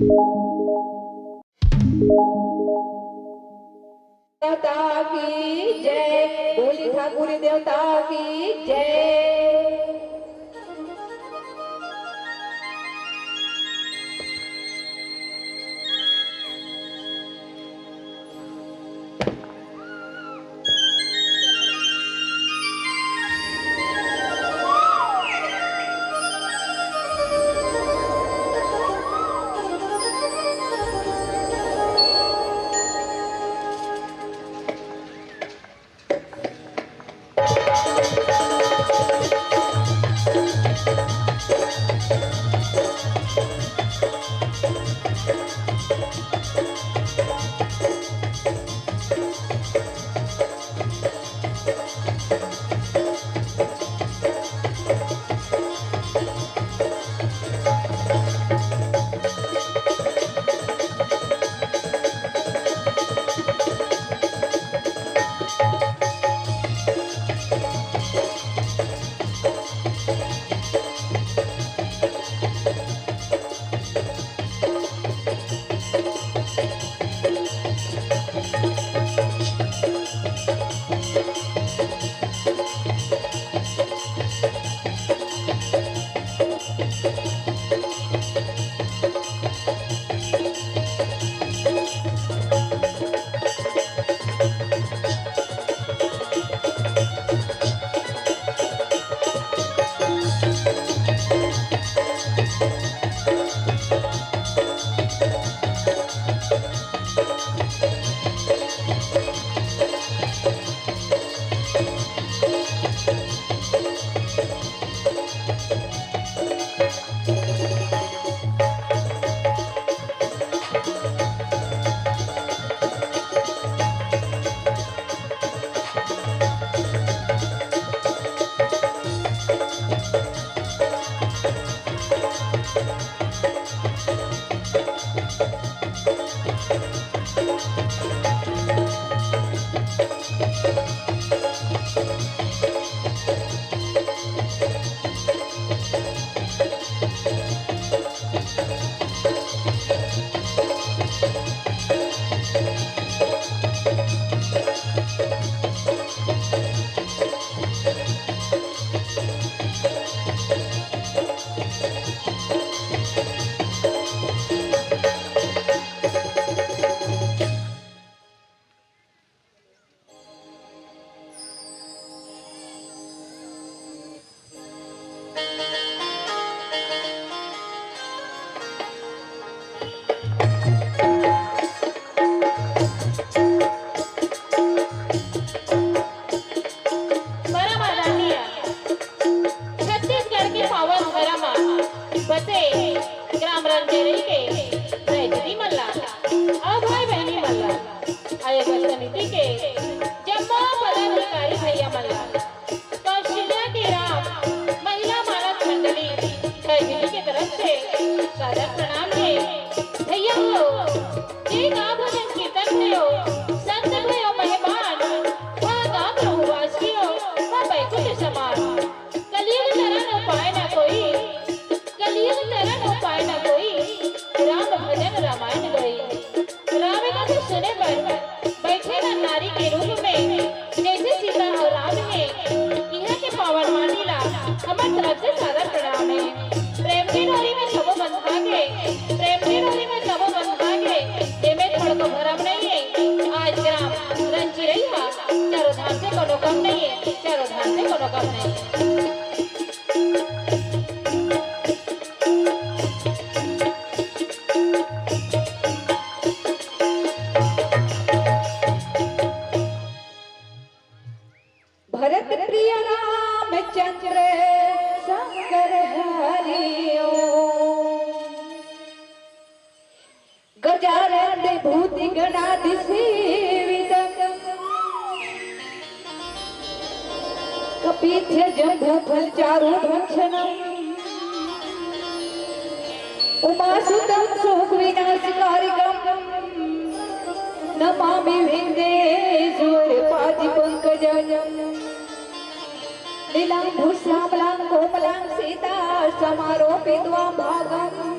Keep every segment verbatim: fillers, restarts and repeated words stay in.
देवता की जय, बोली ठाकुर देवता की जय। परम आदरणीय छत्तीसगढ़ के पावन धरम म बसे ग्राम रंजेरई के जय दीदी मन ला, अउ भाई बहिनी मन ला, आयोजक समिति के जम्मो पदाधिकारी भैया मन ला, कौशल्या के राम महिला मानस मंडली खैरगिरी के तरफ से सादर प्रणाम हे। भैया हो, जे गाँव भजन कीर्तन भयो, संत भयो मेहमान, वह गाँव प्रभुवास कियो, वह बैकुंठ समान। कलयुग तरन उपाय न कोई, कलयुग तरन उपाय न कोई, राम भजन रामायण गई। राम कथा सुने बर बैठे न नारी के रूप में, जैसे सीता और राम हे। इहाँ के पावन माटी ला हमर तरफ से सादर प्रणाम हे। प्रेम के डोरी में सबो बंधा गे, प्रेम के डोरी में सबो बंधा गे, एमे थोड़को भरम नहीं हे। आज ग्राम रंजीरई हा चारों धाम से कोनो कम नहीं हे, चारों धाम से कोनो कम नहीं हे। भरत प्रिय रामचंद्र शंकर हरि ओम। गजानन भूत गणादि सेवित। कपीथ जम्बू फल चारु भक्षण। उमासुतं शोक विनाशकारकम्। नमामि विघ्नेश्वर पाद पंकजम्। नीलांबुश्यामलां कोमलां सीता समारोपित्वा भागम्।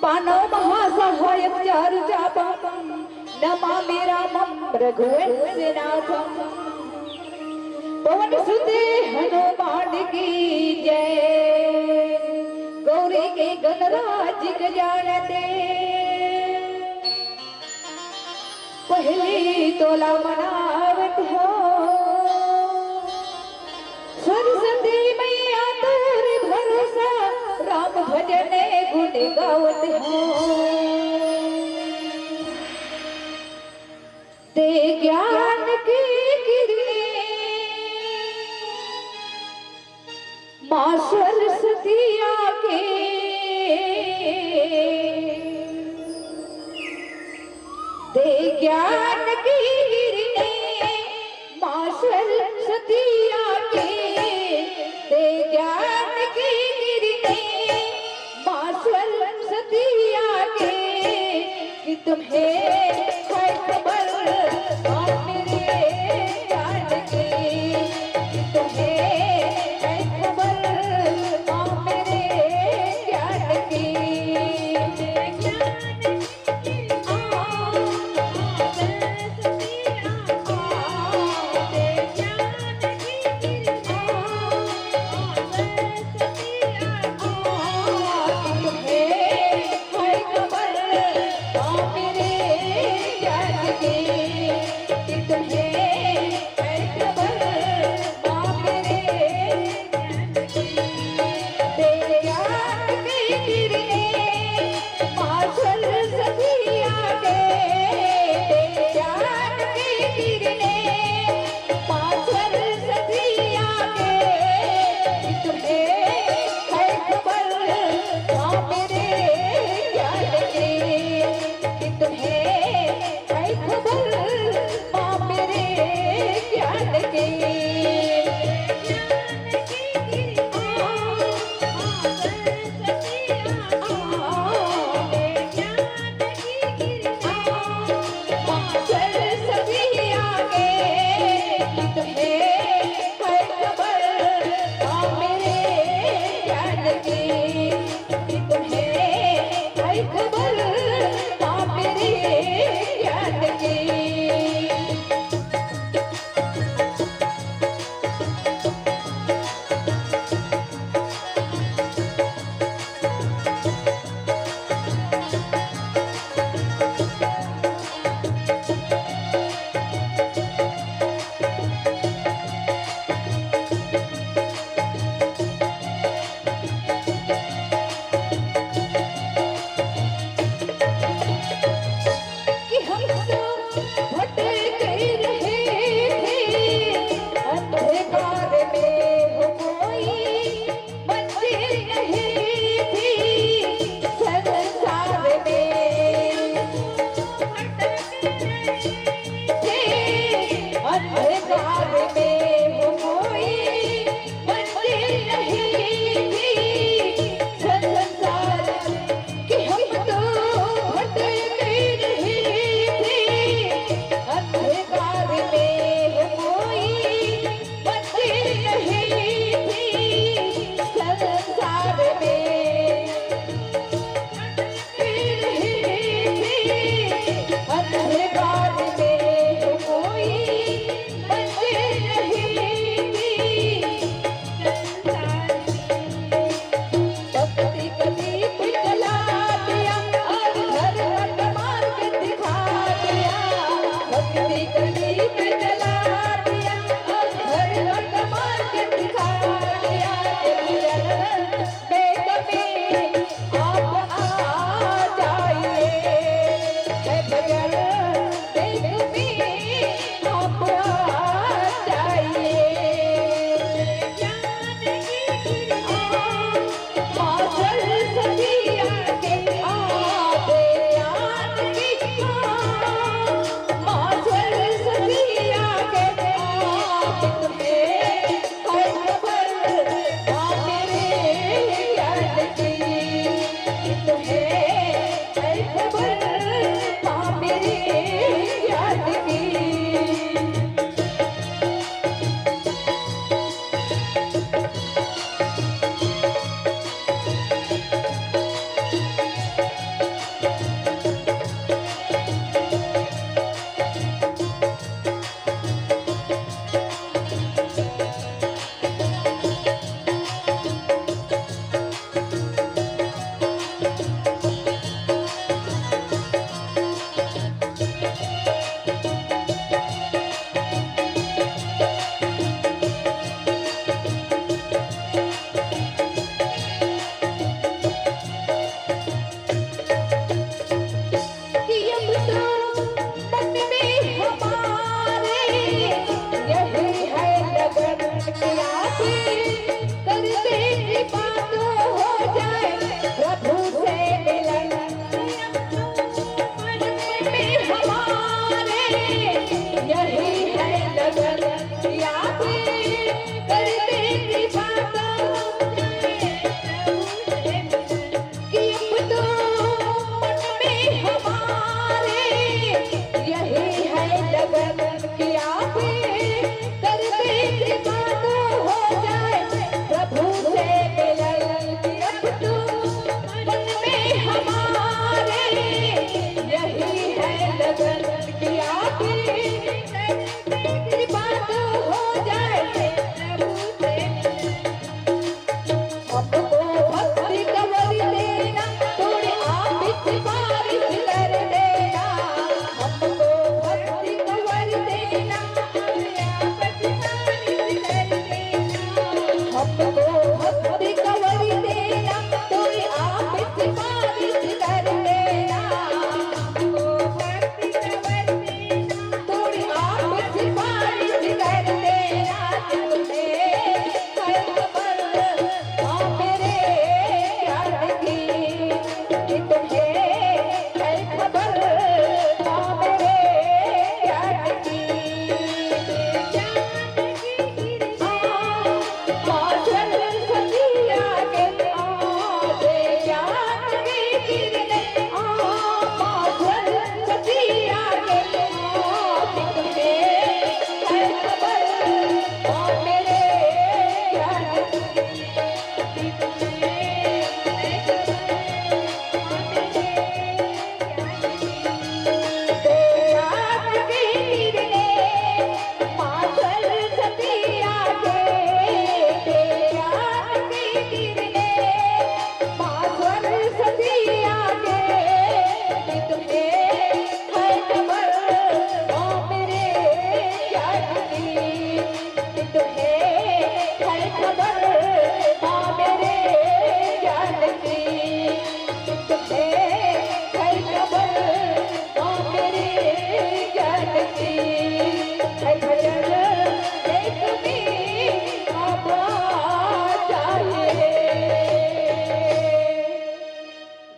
पाणौ महासहायं चारुचापं नमामि रामं रघुवंशनाथम्। पवन सुते हनुमान की जय। गौरी के गणराज गजानते पहली तोला मनावत हो। सरस्वती मैया तोर भरोसा, राम भजन गुण गावत हो। दे ज्ञान की किरणे माँ सरस्वती आके, दे ज्ञान की किरणे माँ सरस्वती आके, दे ज्ञान की किरणे माँ सरस्वती आके, कि तुम्हें है खबर माँ मेरे ज्ञान की, कि तुम्हें है खबर माँ मेरे ज्ञान की।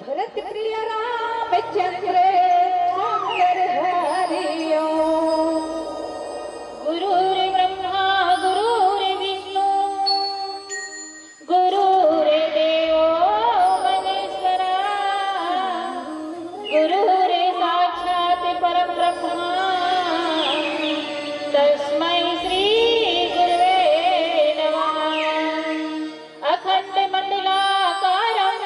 भरत प्रिय रामचंद्र चंद्र हरि ओम। गुरुर्ब्रह्मा गुरुर्विष्णु गुरुर्देवो महेश्वरा। गुरुर्साक्षात् परब्रह्मा तस्मै श्री गुरुवे नमः। अखंड मंडलाकारं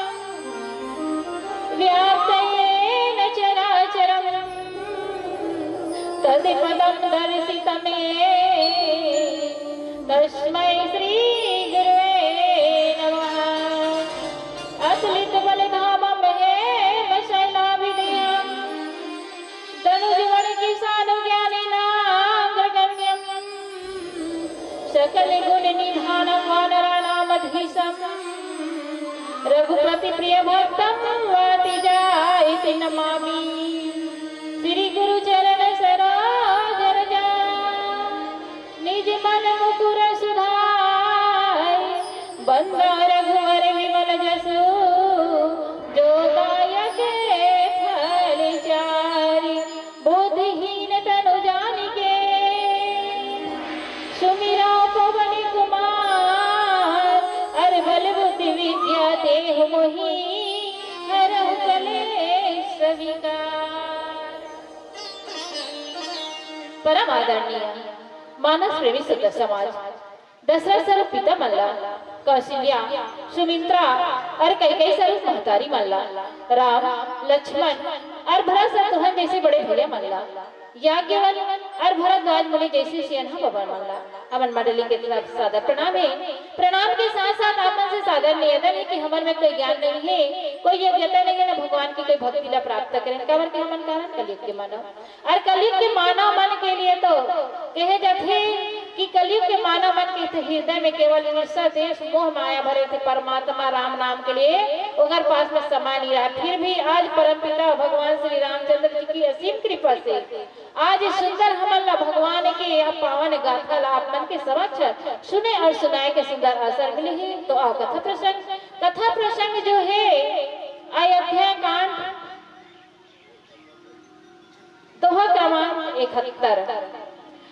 व्याप्तं येन चराचरं तत्पदं दर्शितं येन तस्मै श्री गुरुवे नमः। अतुलित बल धामं हेम शैलाभिधेयम्। तनुज वण केशानु ज्ञानेनाग्रगण्यम्। सकल गुण निधानं वानराणामधीशम्। रघुपति प्रिय भक्तं वाति जाति नमामि। श्री गुरु चरण सरोज रज निज मन मुकुर सुधारि। बंदा रघुवर विमल जसु जो दायक फल चारि। बुद्धिहीन तनु जानिके सुमिरा पवन कुमार। अर बल बुद्धि विद्या देहु मोहि हरहु कलेस विकार। परम आदरणीय मानस प्रेमी सुत समाज, दशरथ स्वरूप पिता मन ला, कौशल्या, सुमित्रा अर कैकेयी स्वरूप महतारी मन ला, राम, लक्ष्मण अर भरत शत्रुघ्न जैसे बड़े भैया मन ला, याज्ञवल्क्य अर भरद्वाज मुनि जैसे सियनहा बबा मन ला, हमन मंडली के तरफ सादर प्रणाम हे। प्रणाम के साथ साथ आप मन से सादर निवेदन हे कि हमन में कोई ज्ञान नहीं हे, कोई योग्यता नहीं हे, ना भगवान की कोई भक्ति ला प्राप्त करें, काबर के हमन कारण कलयुग के मानव। अर कलयुग के मानव मन के लिए तो कहे जाथे कि कलयुग के मानव मन के हृदय में केवल ईर्ष्या, द्वेष, मोह, माया भरे थे। परमात्मा राम नाम के लिए ओकर पास में समय नहीं रहा। फिर भी आज परमपिता भगवान श्री रामचंद्र जी की असीम कृपा से आज सुंदर हमन ला भगवान के यह पावन गाथा ला आप मन के समक्ष सुने अर सुनाए के सुंदर अवसर मिले हे। तो आओ कथा प्रसंग, कथा प्रसंग जो हे अयोध्या कांड, दोहा क्रमांक इकहत्तर।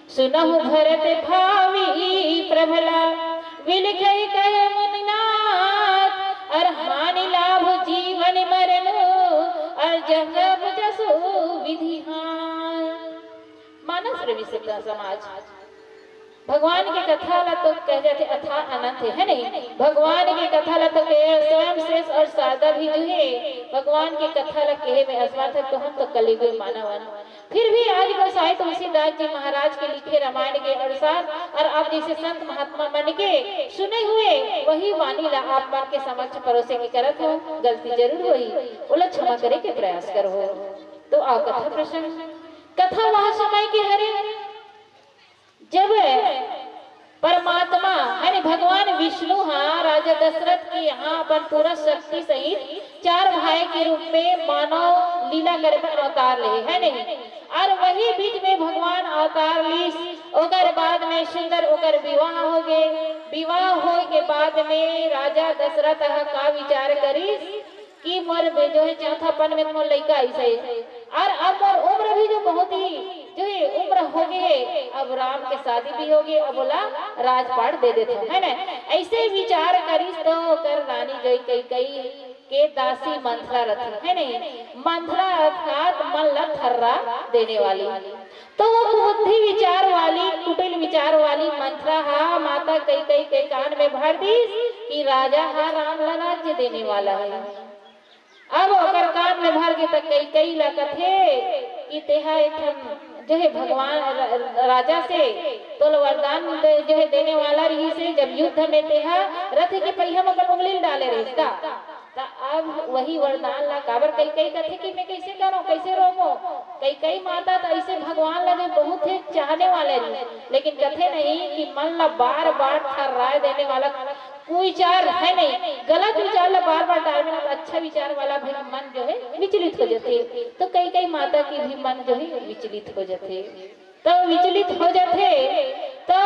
सुनहु भरत भावी प्रभला, बिलखै कहे मुनिनाथ। अर हानि लाभ जीवन मरनु, अर जहब जसु विधि हाथ। मानस प्रेमी सुत समाज, भगवान के कथा ला तो कहे जाथे अथाह अनंत हे, हे नहीं? भगवान के कथा ला तो कहे स्वयं शेष अर शारदा भी जो हे, भगवान के कथा ला कहे में असमर्थ हे, तो हम तो कलयुगी मानव अन। फिर भी आज गोसाई तुलसीदास जी महाराज के लिखे रामायण के अनुसार अर आप जैसे संत महात्मा मन के सुने हुए वही वाणी ला आप मन के समक्ष परोसे के करत हों, गलती जरूर होही, ओला क्षमा करे के प्रयास करहू। तो आओ कथा प्रसंग। कथा वह समय के हरे जब परमात्मा यानी भगवान विष्णु हा राजा दशरथ के यहाँ अपन पूरा शक्ति सहित चार भाई के रूप में मानव लीला करे बर अवतार ले हे, हे नहीं? अर वही बीच में भगवान अवतार लीस, ओकर बाद में सुंदर ओकर विवाह होगे। विवाह होए के बाद में राजा दशरथ ह का विचार करिस कि मोर बे-, जो हे चौथापन में मोर लइका आइस हे, अर अब मोर उम्र भी जो बहुत ही जो हे उम्र होगे हे, अब राम के शादी भी होगे, अब ओला राजपाट दे देथों, हे ना? अइसे विचार करिस तो ओकर रानी जो कैकेयी के दासी मंथरा रथे, हे नहीं? मंथरा अर्थात मन ला थर्रा देने वाली। तो वो कुबुद्धि विचार वाली, कुटिल विचार वाली मंथरा हा माता कैकेयी के कान में भर दीस कि राजा हा राम ला राज्य देने वाला हे। अब ओकर कान में भर के त कैकेयी ला कथे कि तेहा एक ठन जो हे भगवान र-, राजा से तोला वरदान दे-, जो हे देने वाला रहिस हे, जब युद्ध में तेहा रथ के पहिया में अपन उंगली ल डाले रहिस का, त अब वही वरदान ला काबर कैकेयी कथे कि मैं कैसे करों, कैसे रोकूं? कैकेयी माता त ऐसे भगवान ला जो बहुत ही चाहने वाले रहिस, लेकिन कथे नहीं कि मन ला बार-बार थर्राए देने वाला कुविचार हे नहीं, गलत विचार ला बार-बार डालबे ना, तो अच्छा विचार वाला भी मन जो हे विचलित हो जाथे। तो कैकेयी माता के भी मन जो हे विचलित हो जाथे। तो विचलित हो जाथे, तो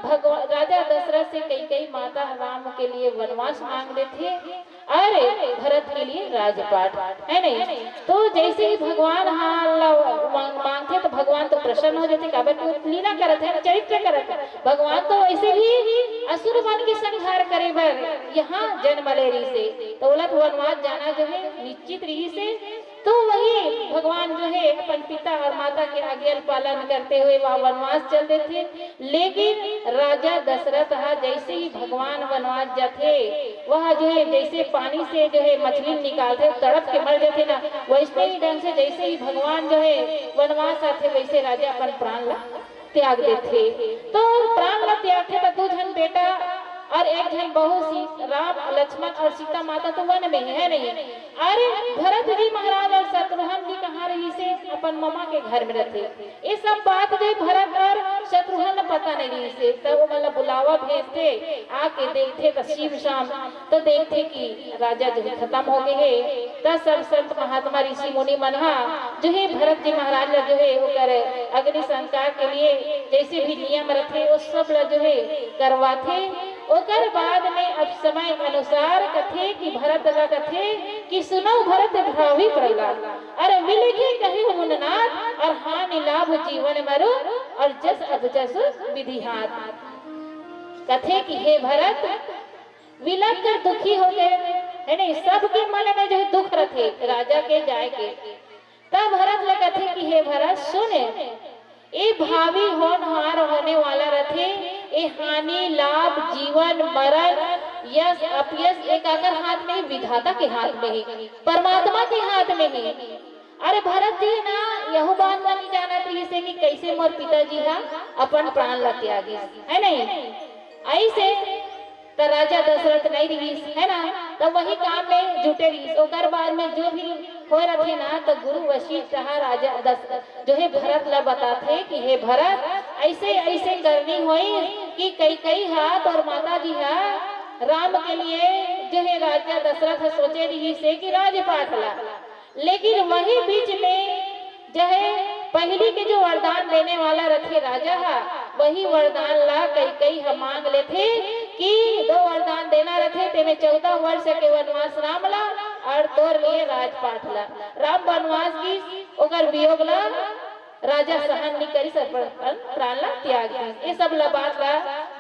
भगवान, राजा दशरथ से कैकेयी माता राम के लिए वनवास मांग लेथे। अरे, भरत के लिए राजपाट, है नहीं? तो जैसे ही भगवान हा ला मांग-, मांगथे तो भगवान तो प्रसन्न हो जाथे, काबर कि वो लीला करत हे, चरित्र करत हे। भगवान तो वैसे भी असुर मन के संहार करे बर यहाँ जन्म ले रहिसे, तो ओला तो वनवास जाना जो है निश्चित रहिसे। तो वही भगवान जो है अपन पिता और माता के आज्ञा पालन करते हुए वह वनवास चल देथे। लेकिन राजा दशरथ हा जैसे ही भगवान वनवास जाथे, वह जो है जैसे पानी से जो है मछली निकालथे, तड़प के मर जाथे ना, वैसने ही ढंग से जैसे ही भगवान जो है वनवास आथे, वैसे राजा अपन प्राण ला त्याग देथे। तो प्राण ला त्यागथे त दू झन बेटा और एक झन बहू सी-, राम, लक्ष्मण और सीता माता तो वन में ही है नहीं। अरे, भरत जी महाराज और शत्रुघ्न जी कहाँ रहिसे? अपन ममा के घर में रहिथे। ये सब बात जो भरत और शत्रुघ्न ला पता नहीं रहिसे, तब वो मतलब बुलावा भेजथे, आके देखथे त शिव शाम तो देखथे कि राजा जो है खत्म हो गए हे। त सब संत महात्मा ऋषि मुनि मन हा जो है भरत जी महाराज ला जो है ओकर अग्नि संस्कार के लिए जैसे भी नियम रथे, वो सब ला जो है करवाथे। ओकर बाद में अब समय अनुसार कथे कि भरत ला कथे कि सुनो भरत भावी प्रहलाद, अरे विलखे कहे मुननाथ, और हानि लाभ जीवन मरु, और जस अब जस विधि हाथ। कथे कि हे भरत, विलख कर दुखी हो गए, है नहीं? सबके मन में जो है दुख रथे राजा के जाए के। तब भरत ले कथे कि हे भरत सुन, ए भावी होनहार होने वाला रथे, ए हानि लाभ जीवन मरण यश अपयश ए काकर हाथ में हे? विधाता के हाथ में हे, परमात्मा के हाथ में हे। अरे भरत जी ना यहू बात ला नहीं जानत रहिसे कि कैसे मोर पिताजी हा अपन प्राण ला त्यागिस, है नहीं? ऐसे त राजा दशरथ नहीं रहिस, है ना? त वही काम में जुटे रहिस। ओकर बाद में जो भी होए रथे ना, त गुरु वशिष्ठ हा राजा दस-, जो है भरत ला बताथे कि हे भरत, ऐसे ऐसे करनी होई कि कैकेयी हा तोर माता जी हा राम के लिए जो है राजा दशरथ हा सोचे रहिसे कि राजपाट ला, लेकिन वही बीच में जो है पहली के जो वरदान देने वाला रथे राजा हा, वही वरदान ला कैकेयी हा मांग लेथे कि दो वरदान देना रथे, तेमे चौदह वर्ष के वनवास राम ला और तोर लिए राजपाट ला। राम वनवास गिस, ओकर वियोग ला राजा सहन नहीं करिस, अपन प्राण ला त्याग दिस। ये सब ला बात ला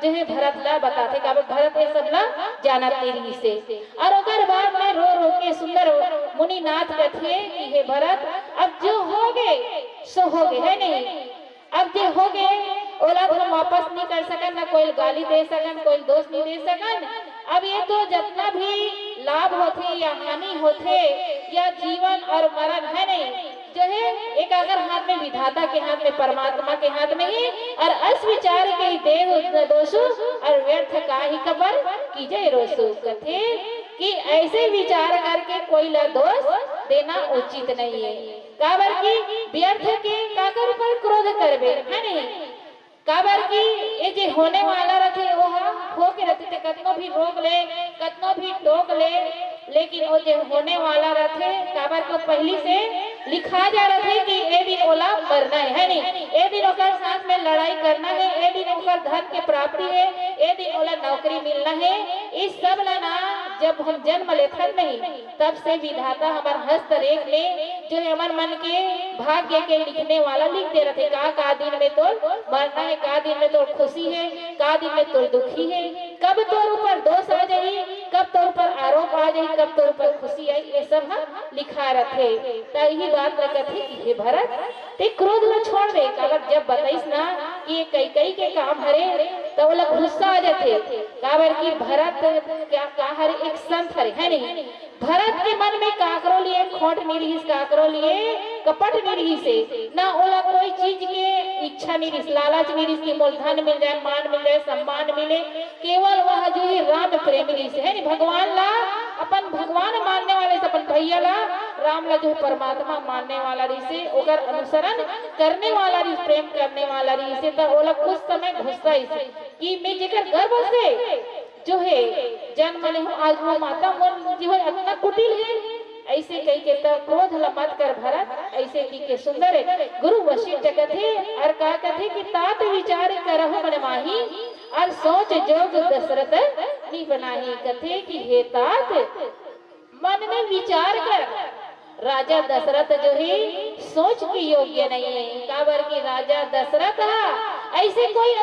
जो है भरत ला बताथे, काबर भरत ये सब ला जानत नहीं रहिसे। और ओकर बाद में रो रो के सुंदर मुनिनाथ कथे कि हे भरत, अब जो हो गए सो हो गए, है नहीं? अब जे हो गए ओला तो हम वापस नहीं कर सकन, ना कोई गाली दे सकन, कोई दोष नहीं दे सकन। अब ये तो जितना भी लाभ होथे या हानि होथे या जीवन और मरण है नहीं, जो है एक अगर हाथ में विधाता के हाथ में, परमात्मा के हाथ में ही, और अस विचार के ही देहु न दोषु, और व्यर्थ काहि कबर कीजे रोसु। कथे कि ऐसे विचार करके कोई ला दोष देना उचित नहीं है, काबर कि व्यर्थ के काकर ऊपर क्रोध करबे, है नहीं? काबर कि ये जे होने वाला रथे, वो हा होके रथे, ते कतनो भी रोक ले, कतनो भी टोक ले, लेकिन वो जे होने वाला रथे, काबर को पहली से लिखा जा रथे कि ए दिन ओला मरना है, है नहीं? ए दिन ओकर साथ में लड़ाई करना है, ए दिन ओकर धन के प्राप्ति है, ए दिन ओला नौकरी मिलना है। इस सब ला ना जब हम जन्म लेथन नहीं, तब से विधाता हमर हस्तरेख में जो है हमर मन के भाग्य के लिखने वाला लिख दे रथे, का का दिन में तोर मरना है, का दिन में तोर खुशी है, का दिन में तोर दुखी है, कब तोर ऊपर दोष आ जाही, कब तोर ऊपर आरोप आ जाही, कब तोर ऊपर खुशी आई, ये सब ह लिखा रथे। त यही बात ल कथे कि हे भरत, ते क्रोध ल छोड़ दे। काबर जब बताइस ना कि ये कैकेयी के काम हरे, त ओला गुस्सा आ जाथे। काबर कि भरत क्या का हरे, एक संत हरे, है नहीं? भरत के मन में काकरो लिए खोट नहीं रहिस, काकरो लिए कपट नहीं रहिस हे, ना ओला कोई चीज के इच्छा नहीं रहिस, लालच नहीं रहिस कि मोल धन मिल जाए, मान मिल जाए, सम्मान मिले। केवल वह जो है राम प्रेमी रहिस हे, है नहीं? भगवान ला, अपन भगवान मानने वाले से अपन भैया ला, राम ला जो है परमात्मा मानने वाला रहिस हे, ओकर अनुसरण करने वाला रहिस, प्रेम करने वाला रहिस हे, त ओला कुछ समय गुस्सा आइस कि मैं जेकर गर्भ से जो है जन्म ले हूँ, आज वो माता मन जो है अतना कुटिल है, ऐसे कही के त क्रोध ल मत कर भरत, ऐसे की के सुंदर है। गुरु वशिष्ठ कथे और का कथे कि तात विचार करहु मन माही, और सोच जोग दशरथ नी बनाही। कथे कि हे तात, मन में विचार कर। राजा दशरथ जो हे सोच के योग्य नहीं हे, काबर कि राजा दशरथ हा ऐसे कोई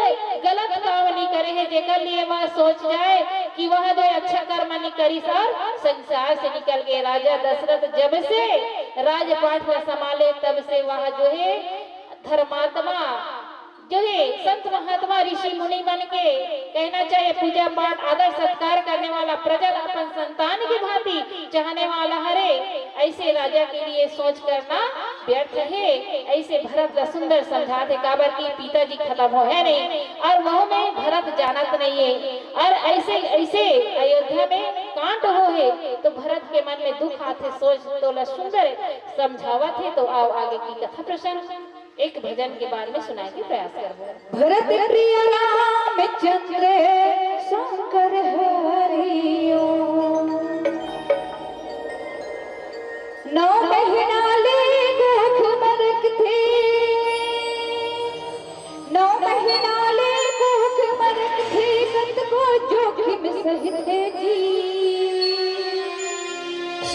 गलत काम नहीं करे हे जेकर लिए वह सोच जाए कि वह जो अच्छा कर्म नहीं करिस और संसार से निकल गए। राजा दशरथ जब से राजपाट ला संभाले तब से वह जो हे धर्मात्मा जो हे संत महात्मा ऋषि मुनि मन के कहना चाहिए, पूजा पाठ आदर सत्कार करने वाला प्रजा ला अपन संतान की भांति चाहने वाला हरे। ऐसे राजा के लिए सोच करना व्यर्थ हे। ऐसे भरत ला सुंदर समझाथे, काबर कि पिताजी खत्म होहे नहीं और वह में भरत जानत नहीं हे। और ऐसे ऐसे अयोध्या में कांड होहे तो भरत के मन में दुख आथे। सोच तोला सुंदर समझावत हे। तो आओ आगे की कथा प्रसंग एक भजन के बाद में सुनाए के प्रयास करबो। भरत प्रिय रामचंद्र शंकर हरिओ। नौ महीना ले कोख मरक थे, नौ महीना ले कोख मरक थे, कतको जोखिम सहित जी।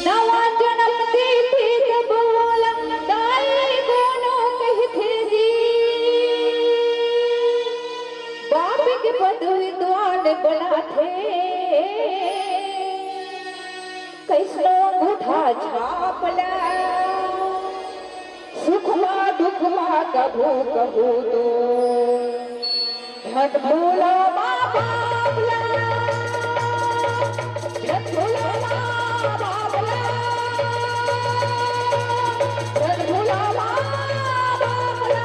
नवा जनम देथे तब ओला दाई कोनो कहिथे जी। बाप के पद विद्वान बनाथे, कइसनो अंगूठा छाप ला। सुखवा दुखवा कभू कहू तो झट भूला माँ बाप ला, झट भूला माँ बाप ला, झट भूला माँ बाप ला।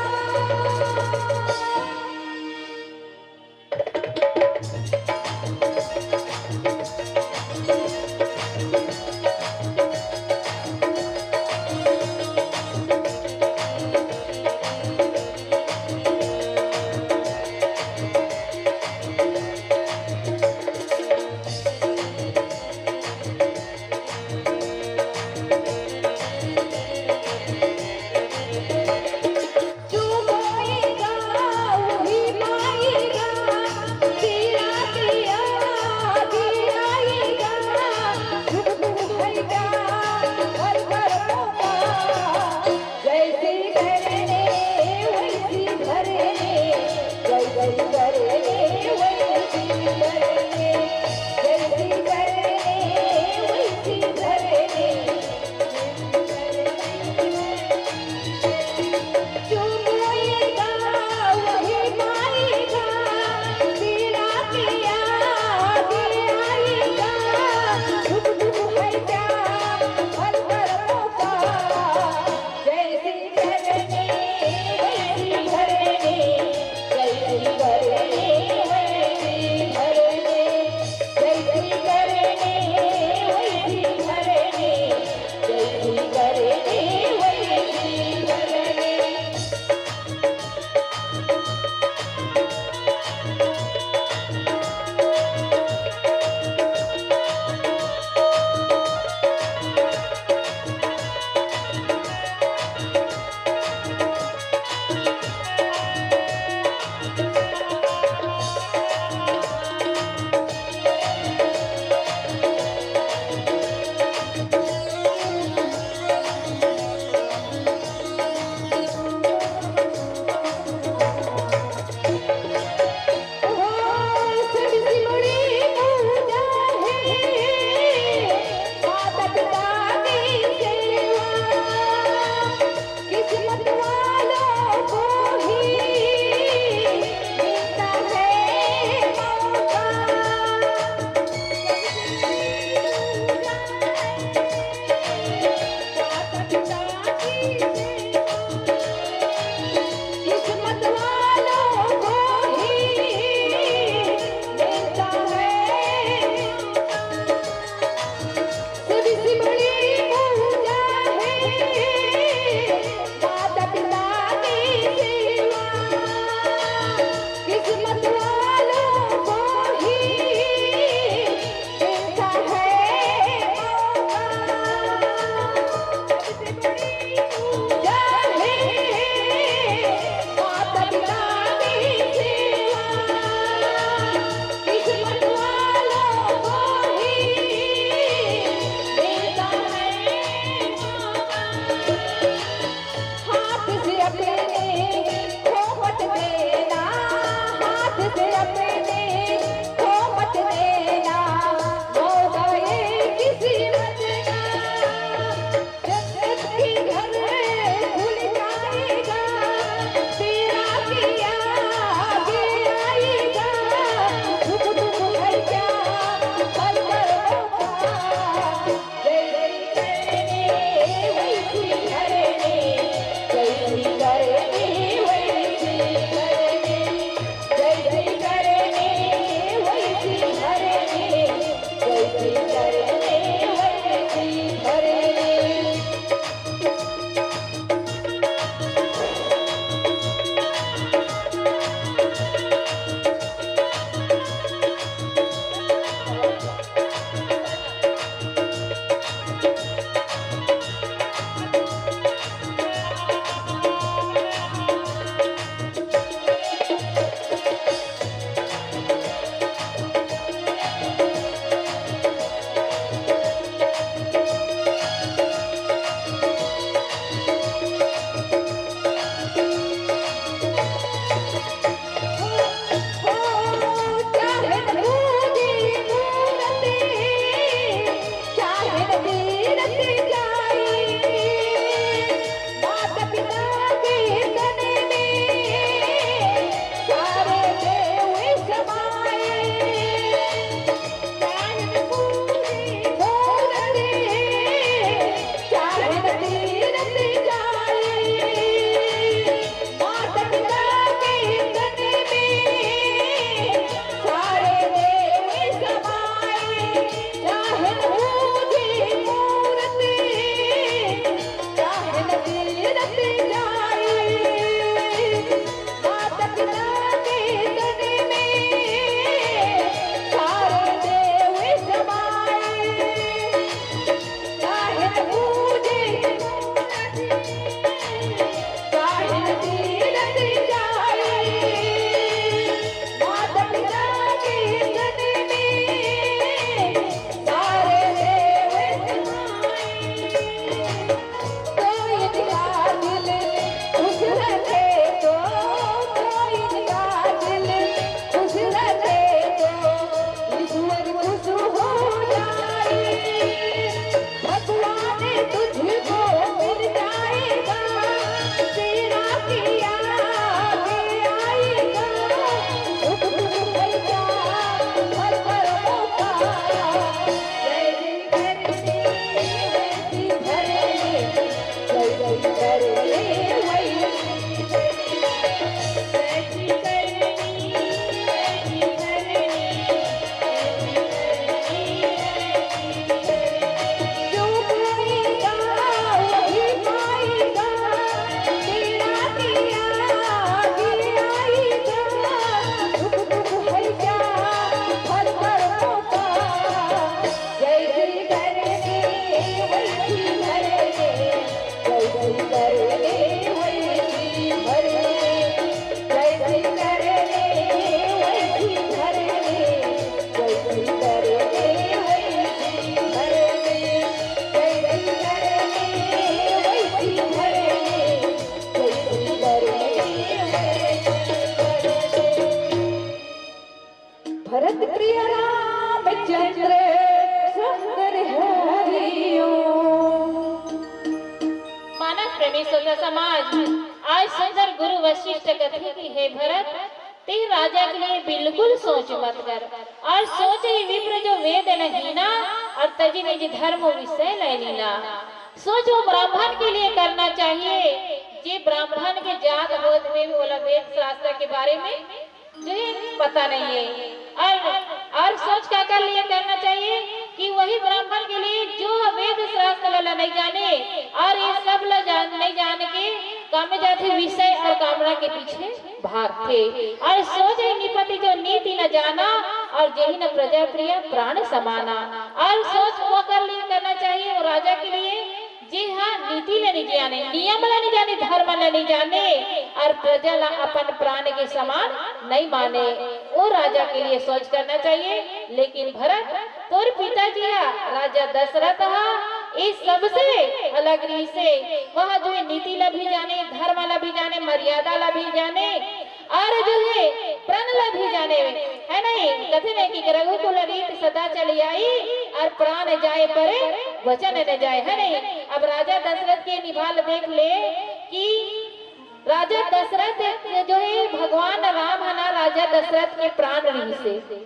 प्रेमी श्रोता समाज, आज सुंदर गुरु वशिष्ठ कथे कि हे भरत, ते राजा के लिए बिल्कुल सोच मत कर। और सोच ही विप्र जो वेद न हीना, और तजी निज धर्म विषय लय लीना। सोच वो ब्राह्मण के लिए करना चाहिए, जे ब्राह्मण के जात होत हुए भी ओला वेद शास्त्र के बारे में जो है पता नहीं है। और और सोच काकर लिए करना चाहिए कि वही ब्राह्मण के लिए जो वेद शास्त्र ला नहीं जाने और ये सब ला जान नहीं जान के काम में जाते विषय और कामना के पीछे भागथे। और सोच ही निपति जो नीति न जाना, और जेहि न प्रजा प्रिय प्राण समाना। और सोच वो कर लिए करना चाहिए वो राजा के लिए जे हा नीति ले नहीं जाने, नियम ले नहीं जाने, धर्म ले नहीं जाने, और प्रजा ला अपन प्राण के समान नहीं माने, वो राजा के लिए सोच करना चाहिए। लेकिन भरत, तोर पिताजी हा, राजा दशरथ हा, ये सबसे अलग रहिसे। वह जो है नीति ला भी जाने, धर्म ला भी जाने, मर्यादा ला भी जाने, और जो है प्रण ला भी जाने, है नहीं? कथे नहीं कि रघुकुल रीत सदा चली आई, और प्राण जाए परे वचन न जाए, है नहीं? अब राजा दशरथ के निभाल देख ले कि राजा दशरथ जो है, भगवान राम है ना, राजा दशरथ के प्राण रहिसे,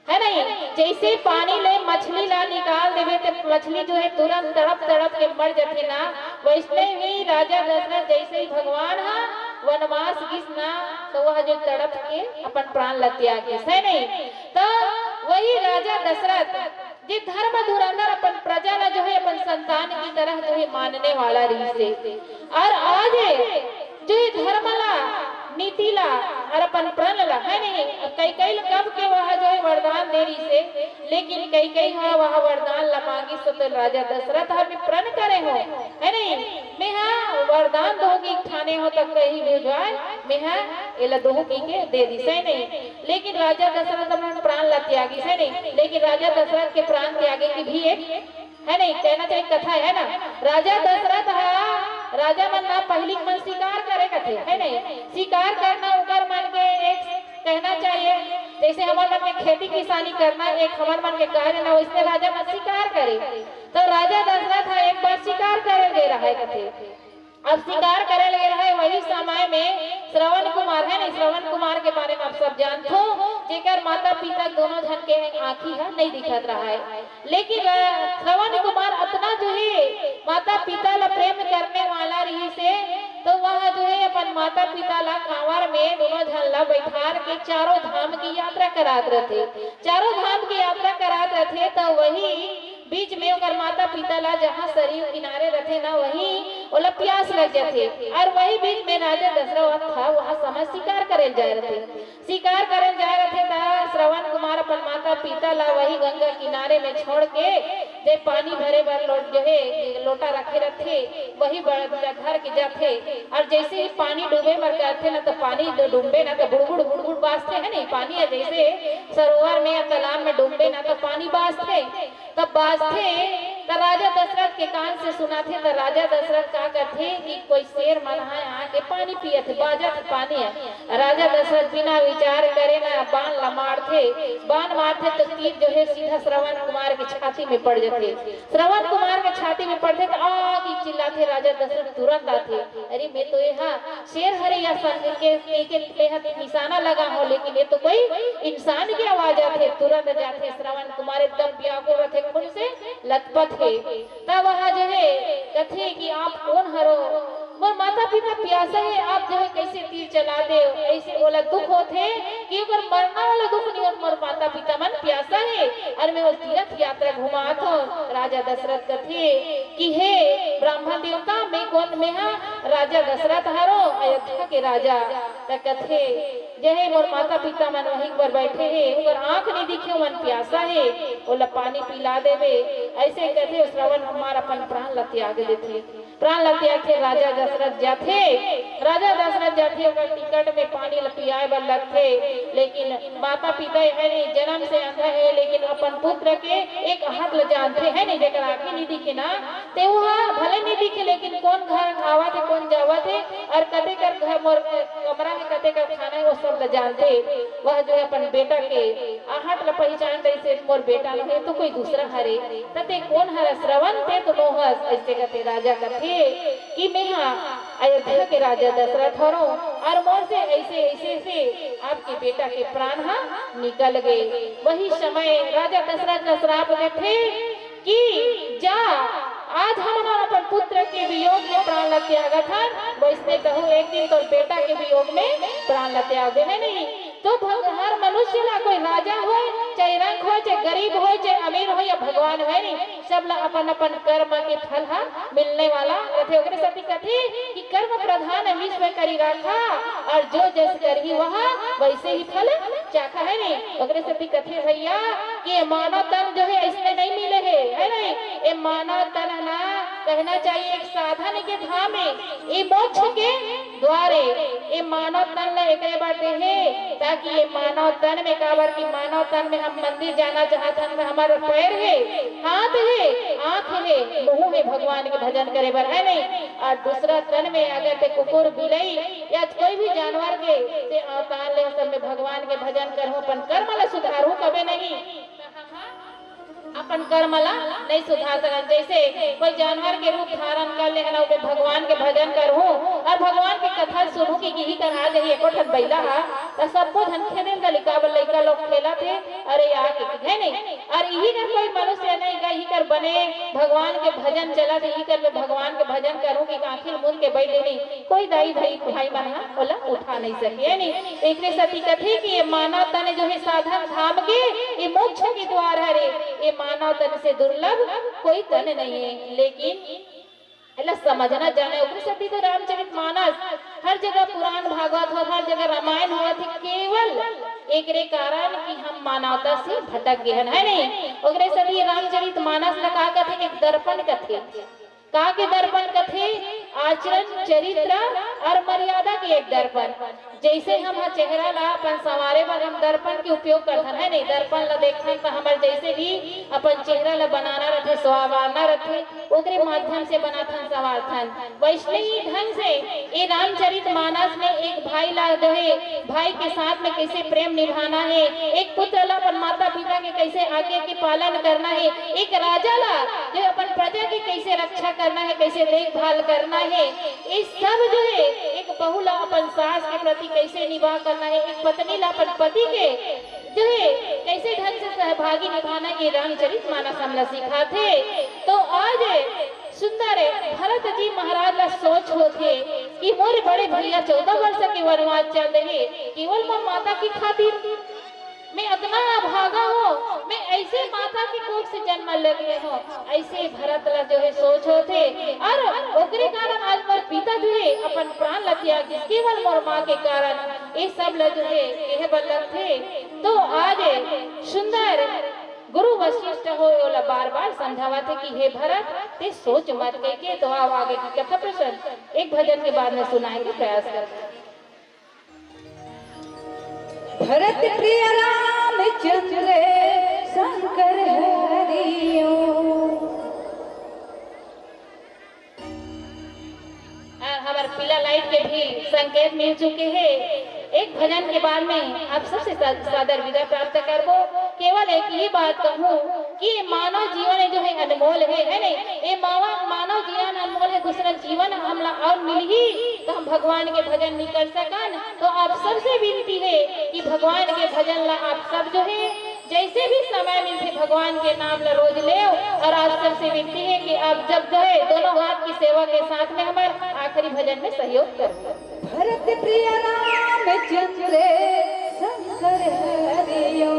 है नहीं? जैसे पानी ले मछली ला निकाल देवे, तो मछली जो है तुरंत तड़प तड़प के मर जाती ना, वैसने ही राजा दशरथ जैसे ही भगवान हा वनवास गिस ना, तो वह जो तड़प के अपन प्राण ला त्याग गिस, है नहीं? तो वही राजा दशरथ जे धर्म धुरंधर अपन प्रजा ला जो है अपन संतान की तरह जो है मानने वाला रहिसे, और आज जो ये धर्म ला, नीति ला और अपन प्रण ला, है नहीं? अब कैकेयी ल कब के वह जो है वरदान दे रहिसे, लेकिन कैकेयी हा वह वरदान ला मांगिस तो राजा दशरथ हा मैं प्रण करे हो, है नहीं? मैं हा वरदान दोहूं कि ठाने हो त कहीं भी जाए, मैं हा एला दोहूं कि के दे दिस, है नहीं? लेकिन राजा दशरथ अपन प्राण ला त्यागिस, है नहीं? लेकिन राजा दशरथ के प्राण त्यागे की भी एक है नहीं, कहना चाहिए कथा है ना। राजा दशरथ हा, राजा मन ना पहली मन शिकार करे कथे, है नहीं? शिकार करना ओकर मन के एक कहना चाहिए, जैसे हमर मन के खेती किसानी करना एक हमर मन के कार्य ना, वैसने राजा मन शिकार करे। तो राजा दशरथ हा एक बार शिकार करे गे रहा है कथे। अब शिकार करे ले रहे, वही समय में श्रवण कुमार है नहीं, श्रवण कुमार के बारे में आप सब जानथो, जेकर माता पिता दोनों झन के आंखी हा नहीं दिखत रहा है। लेकिन, अ, श्रवण कुमार अतना जो है माता पिता ला प्रेम करने वाला रहिसे, तो वह जो है अपन माता पिता ला कांवर में दोनों झन ला बैठार के चारों धाम की यात्रा करात रथे। चारों धाम की यात्रा करात रथे, तो वही बीच में ओकर माता पिता ला जहाँ सरयू किनारे रथे ना, वहीं ओला प्यास लग जाथे। और वही बीच में राजा दशरथ हा वहाँ समय शिकार करे जाए रथे। शिकार करे जाए रथे त श्रवण कुमार अपन माता पिता ला वही गंगा किनारे में छोड़ के जे पानी भरे बर लो-, जो है लोटा रखे रथे, वही बर-, धर के जाथे। और जैसे ही पानी डूबे बर करथे ना, तो पानी डू-, डूबे ना, तो बुड़बुड़ बुड़बुड़ बाजथे, है नहीं? पानी है जैसे सरोवर में या तालाब में डूबे ना, तो पानी बाजथे। तब बाजथे, त राजा दशरथ के कान से सुनाथे, त राजा दशरथ का करथे कि कोई शेर मन ह आके पानी पियत हे, बाजत हे पानी ह। राजा दशरथ बिना विचार करे ना बाण ला मारथे, बाण मारथे तो तीर जो है सीधा श्रवण कुमार के छाती में पड़ जाथे। श्रवण कुमार के छाती में पड़थे त आ की चिल्लाथे, राजा दशरथ तुरंत आथे, अरे मैं तो ये हा शेर हरे या संग के, के, के, के निशाना लगा हो, लेकिन ये तो कोई इंसान की आवाज आथे। तुरंत जाथे श्रवण कुमार एकदम व्याकुल रथे, खून से लथपथ हे। तब वह जो है कथे कि आप कोन हरो? मोर माता पिता प्यासा हे, आप जो है कैसे तीर चला दे? ऐसे ओला दुख होथे कि ओकर मरना वाला दुख नहीं होत, मोर माता पिता मन प्यासा हे और मैं वो तीर्थ यात्रा घुमात हो। राजा दशरथ कथे कि हे ब्राह्मण देवता, मैं कोन, मैं हा राजा दशरथ हरो, अयोध्या के राजा। त कथे, जे हे मोर माता पिता मन वहीं पर बैठे हे, ओकर आंख नहीं दिखे, मन प्यासा हे, ओला पानी पिला देवे। ऐसे कथे श्रवण कुमार अपन प्राण ला त्याग देथे। प्राण ला त्याग के राजा दशरथ जाथे। राजा दशरथ जाथे, ओकर टिकट में पानी ला पियाए बर लगथे, लेकिन माता पिता है नहीं, जन्म से अंधा है, लेकिन अपन पुत्र के एक हाथ ला जानथे, है नहीं, जेकर आंखें नहीं दिखे ना, ते वो हा भले नहीं दिखे, लेकिन कोन घर आवत हे, कोन जावत हे, और कते कर घर मोर कमरा में कते कर खाना हे, वो सब ला जानथे। वह जो है अपन बेटा के आहट ला पहचान रहिसे, मोर बेटा नहीं तो कोई दूसरा हरे। त ते कोन हर? श्रवण ते तो नोहस, ऐसे कथे राजा कथे। कि मैं हा अयोध्या के राजा दशरथ हरों और मोर से ऐसे, ऐसे, ऐसे आपके बेटा के प्राण हा निकल गए। वही समय राजा दशरथ ला श्राप देथे कि जा, आज हमन अपन पुत्र के वियोग में प्राण ला त्यागत हन, वैसने तहूँ एक दिन तोर बेटा के वियोग में प्राण ला त्याग देबे नहीं। तो भग-, हर मनुष्य ला, कोई राजा होय, चाहे रंक होय, चाहे गरीब होय, चाहे अमीर होय या भगवान होय नहीं, सब ला अपन अपन कर्म के फल हा मिलने वाला रथे। ओकरे सेती कथे कि कर्म प्रधान विश्व करी राखा, और जो जस करही वह वैसे ही फल चाखा, है नहीं। ओकरे सेती कथे भैया कि ये मानव तन जो है ऐसने नहीं मिले है, है नहीं। ये मानव तन ना कहना चाहिए एक साधन के धाम है, ये मोक्ष के द्वारे। ये मानव तन ला एकरे बर दे हे, ताकि ये मानव तन में, काबर कि मानव तन में हम मंदिर जाना चाहत हन, तो हमारे पैर है, हाथ है, आँख है, मुँह है भगवान के भजन करे बर, है नहीं। और दूसरा तन में अगर ते कुकुर, बिलई या कोई भी जानवर के ते अवतार ले, सब में भगवान के भजन करहूँ, अपन कर्म ला सुधारहूँ, कबे नहीं अपन कर्म ला नहीं सुधार सकन। जैसे कोई जानवर के रूप धारण कर ले हन, ओके भगवान के भजन करहूँ और भगवान के कथा सुनहूँ कि इही कर आ जाही एको ठन बइला हा, त सबो झन खेदे ल गली, काबर लइका लोग खेलत हे, अरे आ के, है नहीं? और इही कर कोई मनुष्य नहीं गा, इही कर बने भगवान के भजन चलत हे, इही कर में भगवान के भजन करहूँ कि आँखी ल मूंद के बैठ देनी, कोई दाई भाई, भाई मन हा ओला उठा नहीं सके, है नहीं? एकरे सेती कथे कि ये मानव तन जो है साधन धाम के, ये मोक्ष के द्वार हरे। ये मानव तन से दुर्लभ कोई तन नहीं है, लेकिन एला समझना जाने, ओकरे सेती तो रामचरित मानस हर जगह, पुराण भागवत हो, हर जगह रामायण होवत हे, केवल एकरे कारण कि हम मानवता से भटक गए हन, है नहीं? ओकरे सेती रामचरित मानस ला का कथे? एक दर्पण कथे। का के दर्पण कथे? आचरण, चरित्र और मर्यादा के एक दर्पण। जैसे हम ह चेहरा ला अपन संवारे बर हम दर्पण के उपयोग करथन, है नहीं? दर्पण ला देखथन त हमर जैसे भी अपन चेहरा ला बनाना रथे, संवारना रथे, ओकरे माध्यम से बनाथन, संवारथन। वैसने ही ढंग से ये रामचरित मानस में एक भाई ला जो है, भाई के साथ में कैसे प्रेम निभाना है, एक पुत्र ला अपन माता पिता के कैसे आज्ञा के पालन करना है, एक राजा ला जो अपन प्रजा की कैसे रक्षा करना है, कैसे देखभाल करना है, ये सब जो है एक बहू ला अपन सास के प्रति कैसे निभाव करना है, एक पत्नी ला अपन पति के जो है कैसे ढंग से सहभागी निभाना, ये रामचरित मानस हमला सिखाथे। तो आज सुंदर भरत जी महाराज ला सोच होथे कि मोर बड़े भैया चौदह वर्ष के वनवास चल रहे, केवल मोर माता की खातिर। मैं अतना अभागा हों, मैं ऐसे माता के कोख से जन्म ले गे हों, ऐसे भरत ला जो है सोच होथे। और ओकरे कारण आज मोर पिता जो है अपन प्राण ला त्यागिस, केवल मोर माँ के कारण ये सब ला जो है कहे बर लगथे। तो आज सुंदर गुरु वशिष्ठ हो ओला बार-बार समझावत हे कि हे भरत, ते सोच मत कहिके। तो आओ आगे की कथा प्रसंग एक भजन के बाद में सुनाए के प्रयास करबो। भरत प्रिय रामचंद्र शंकर हरिओ। आ, हमर पीला लाइट के भी संकेत मिल चुके हे। एक भजन के बाद में आप सबसे सा-, सादर विदा प्राप्त करबो। केवल एक ही बात कहूँ कि मानव जीवन जो है अनमोल है, है नहीं? ये मावा-, मानव जीवन अनमोल है, दूसरा जीवन हमला और मिलही तो हम भगवान के भजन नहीं कर सकन। तो आप सबसे विनती है कि भगवान के भजन ला आप सब जो है जैसे भी समय मिलथे भगवान के नाम ला रोज लेव। और आप सबसे विनती है कि आप जब जो है दोनों हाथ की सेवा के साथ में हमर आखिरी भजन में सहयोग करो। भरत प्रिय रामचंद्र शंकर हरिओ।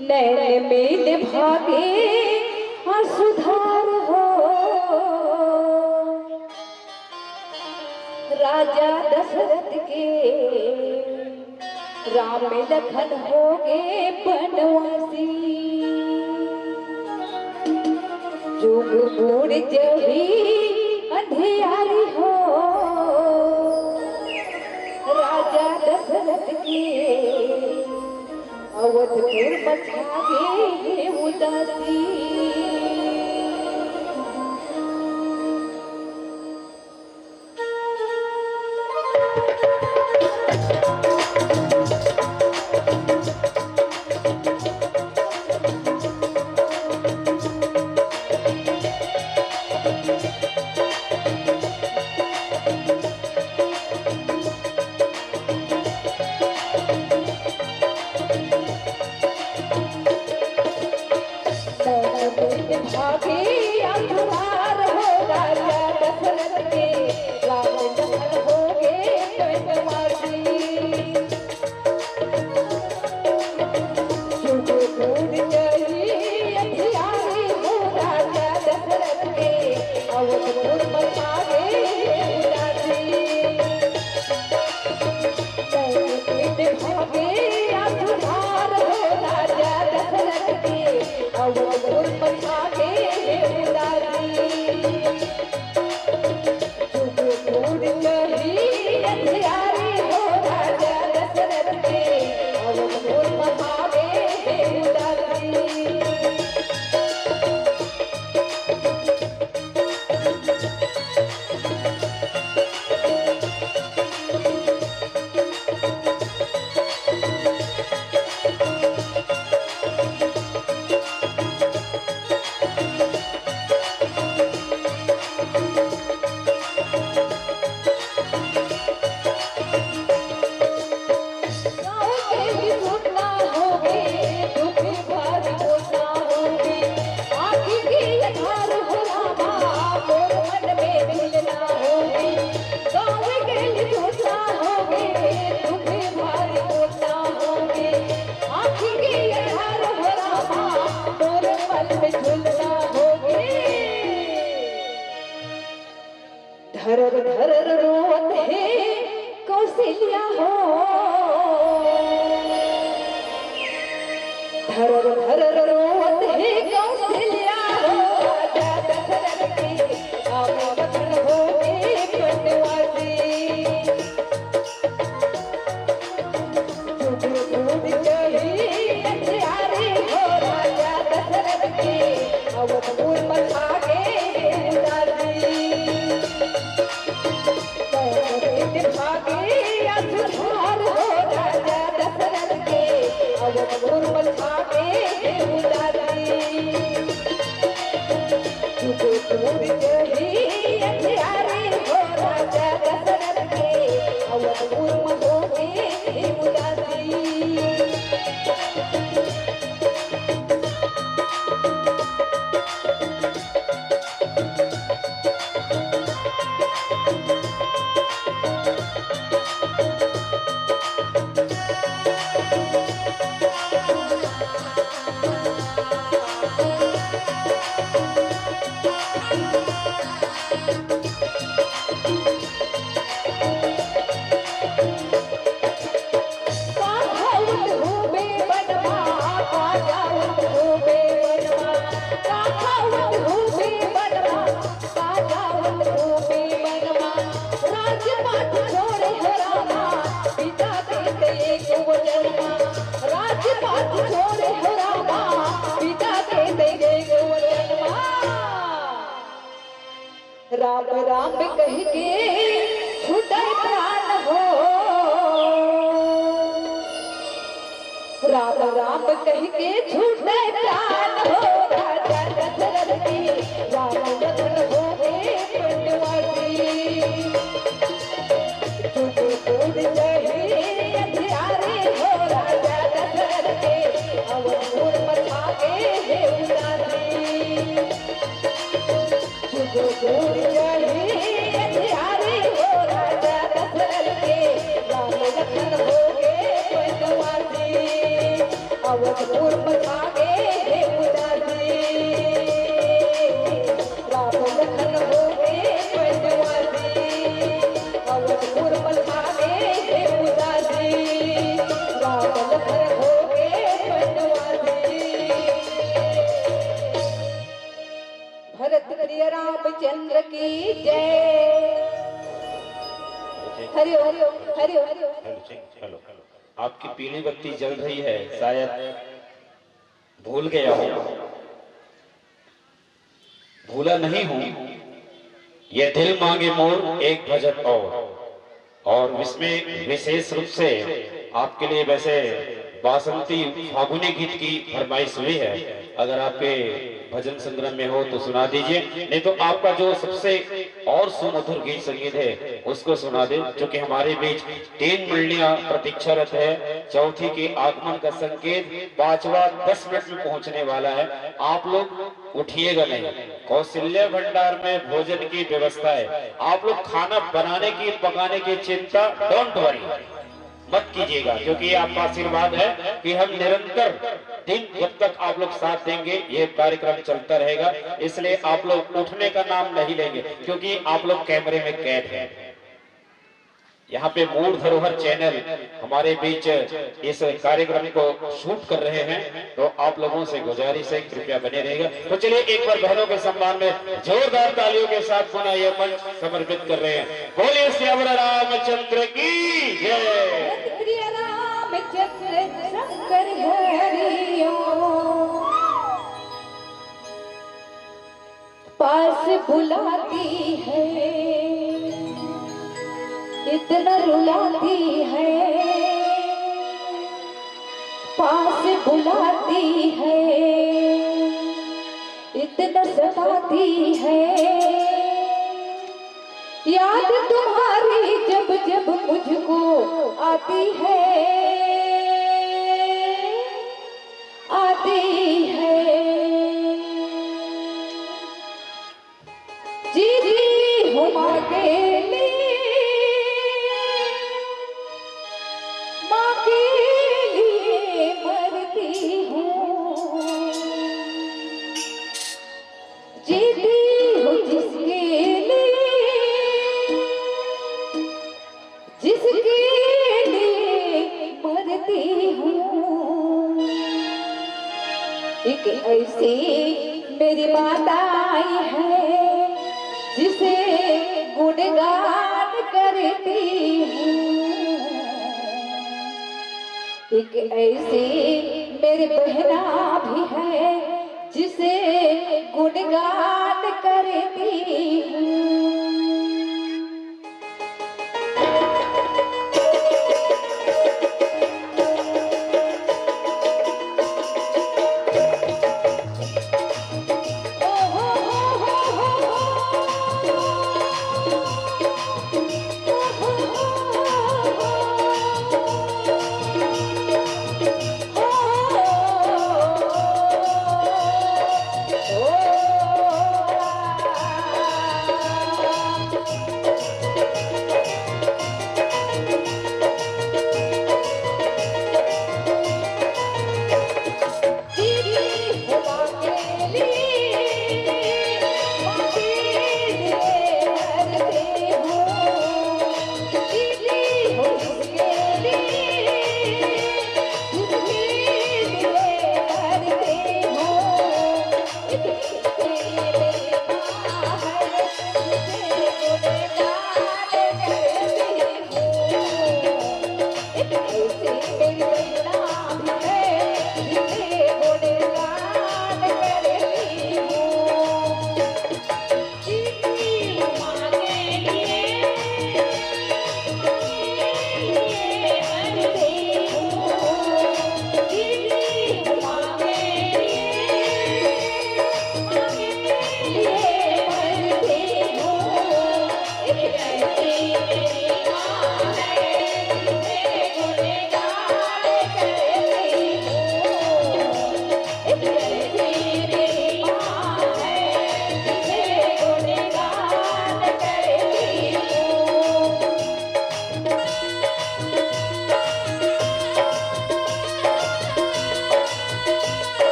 नैन मेल भागे असुधार हो, राजा दशरथ के राम लखन होगे बनवासी। जुग बूड़ जही अंधियारी हो, राजा दशरथ के अवधपुर मचागे हे उदासी। भागे अखबार हो राजा दशरथ के, राम लखन हो गे बनवासी। जुग जुग जय अंधियारी हो राजा दशरथ के, अवधपुर मचावे उदासी। धरर धरर रोवत हे कौशल्या हो, धरर धरर रोवत हे कौशल्या हो, राजा दशरथ के आवे लखन हो गे बनवासी। जुग जुग जय अंधियारी हो राजा दशरथ के, अवधपुर मचावे उदासी। राम राम कहि के छूटे प्राण हो, राम राम कहि के छूटे प्राण हो, राजा दशरथ के राम लखन हो गे बनवासी। जुग जुग जय अंधियारी हो राजा दशरथ के, अवधपुर मचावे उदासी। जुग जुग जय अंधियारी हो राजा दशरथ के, राम लखन हो गे बनवासी। अवधपुर मचावे उदासी। राम लखन हो गे बनवासी, अवधपुर मचावे उदासी। राम लखन हो गे बनवासी। भरत प्रिय रामचंद्र की जय। Hari Om, Hari Om, Hari Om. Hello, check, hello. आपकी पीली बत्ती जल रही है, शायद भूल गया हो। भूला नहीं हूँ, ये दिल मांगे मोर एक भजन और। और इसमें विशेष रूप से आपके लिए वैसे बासंती फागुनी गीत की फरमाइश हुई है। अगर आपके भजन संग्रह में हो तो सुना दीजिए, नहीं तो आपका जो सबसे और सुमधुर गीत संगीत है उसको सुना दें, क्योंकि हमारे बीच तीन मंडलियां प्रतीक्षारत है। चौथी के आगमन का संकेत, पांचवा दस मिनट में पहुंचने वाला है। आप लोग उठिएगा नहीं। कौशल्या भंडार में भोजन की व्यवस्था है। आप लोग खाना बनाने की, पकाने की चिंता, डोंट वरी, मत कीजिएगा, क्योंकि ये आपका आशीर्वाद है कि हम निरंतर दिन, जब तक आप लोग साथ देंगे, ये कार्यक्रम चलता रहेगा। इसलिए आप लोग उठने का नाम नहीं लेंगे, क्योंकि आप लोग कैमरे में कैद हैं। यहाँ पे मूल धरोहर चैनल हमारे बीच इस कार्यक्रम को शूट कर रहे हैं, तो आप लोगों से गुजारिश है, कृपया बने रहेगा। तो चलिए, एक बार बहनों के सम्मान में जोरदार तालियों के साथ पुनः यह मंच समर्पित कर रहे हैं। बोलिए सियावर रामचंद्र की जय। प्रिय रामचंद्र शंकर हरिओ। पास बुलाती है, इतना रुलाती है। पास बुलाती है, इतना सताती है। याद तुम्हारी जब जब मुझको आती है, आती है। जीती हूँ माँ के लिए, माँ के लिए मरती हूँ। जीती हूँ जिसके लिए, जिसके लिए मरती हूँ। एक ऐसी मेरी माता आई है, जिसे गुणगान करती हूँ। एक ऐसी मेरी बहना भी है, जिसे गुणगान करती हूँ।